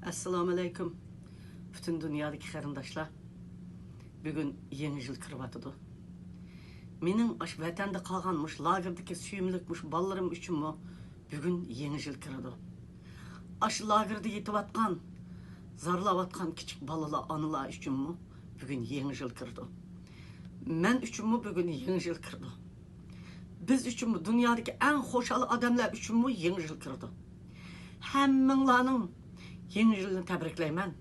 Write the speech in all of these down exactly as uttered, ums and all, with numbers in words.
ئەسسالامۇئەلەيكۇم، پۈتۈن دۇنيادىكى قېرىنداشلار. بۈگۈن يېڭى يىل كىرىۋاتىدۇ. مېنىڭ ئاشۇ ۋەتەندە قالغان مۇشۇ لاگېردىكى سۆيۈملۈك مۇشۇ بالىلىرىم ئۈچۈنمۇ بۈگۈن يېڭى يىل كىرىدۇ. ئاشۇ لاگېردا يېتىۋاتقان، زارلاۋاتقان كىچىك بالىلار، ئانىلار ئۈچۈنمۇ بۈگۈن يېڭى يىل كىرىدۇ. مەن ئۈچۈنمۇ بۈگۈن يېڭى يىل كىرىدۇ. بىز ئۈچۈنمۇ، دۇنيادىكى ئەڭ خۇشال ئادەملەر ئۈچۈنمۇ يېڭى يىل كىرىدۇ. ھەممىڭلارنىڭ يېڭى يىلىنى تەبرىكلەيمەن.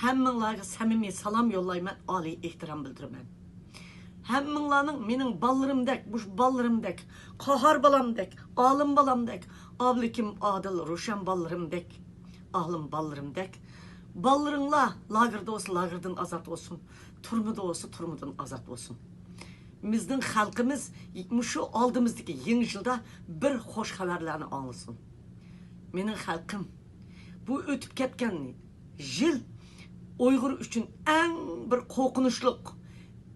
ھەممىڭلارغا سەمىمىي سالام يوللايمەن، ئالىي ئېھتىرام بىلدۈرىمەن. ھەممىڭلارنىڭ مېنىڭ بالىلىرىمدەك، مۇشۇ بالىلىرىمدەك، قاھار بالامدەك، ئالىم بالامدەك، ئابلىكىم، ئادىل، روشەن بالىلىرىمدەك، ئالىم بالىلىرىمدەك، بالىلىرىڭلار لاگېردا بولسا لاگېردىن ئازاد بولسۇن، تۈرمىدە بولسا تۈرمىدىن ئازاد بولسۇن. بىزنىڭ خەلقىمىز مۇشۇ ئالدىمىزدىكى يېڭى يىلدا بىر خوش خەۋەرلەرنى ئاڭلىسۇن. مېنىڭ خەلقىم، بۇ ئۆتۈپ كەتكەن يىل ئۇيغۇر ئۈچۈن ئەڭ بىر قورقۇنچلۇق،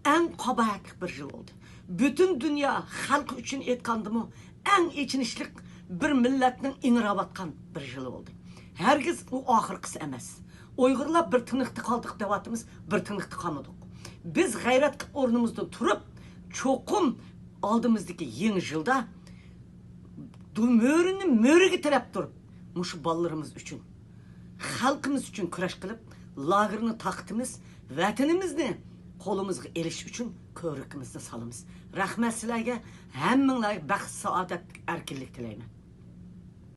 ئەڭ قاباھەتلىك بىر يىل بولدى. پۈتۈن دۇنيا خەلقى ئۈچۈن ئېيتقاندىمۇ، ئەڭ ئېچىنىشلىق، بىر مىللەتنىڭ ئىڭراۋاتقان بىر يىلى بولدى. ھەرگىز ئۇ ئاخىرقىسى ئەمەس. ئۇيغۇرلار بىر تىنىقتا قالدۇق دەۋاتىمىز، بىر تىنىقتا قالمىدۇق. بىز غەيرەتلىك ئورنىمىزدىن تۇرۇپ، چوقۇم ئالدىمىزدىكى يېڭى يىلدا دۇ-، مۆرىنى مۆرىگە تىرەپ تۇرۇپ، مۇشۇ بالىلىرىمىز ئۈچۈن، خەلقىمىز ئۈچۈن كۈرەش قىلىپ، لاگېرنى تاقىتىمىز، ۋەتىنىمىزنى قولىمىزغا ئېلىش ئۈچۈن كۆۋرۈكىمىزنى سالىمىز. رەھمەت سىلەرگە، ھەممىڭلارغا بەخت، سائادەت، ئەركىنلىك تىلەيمەن.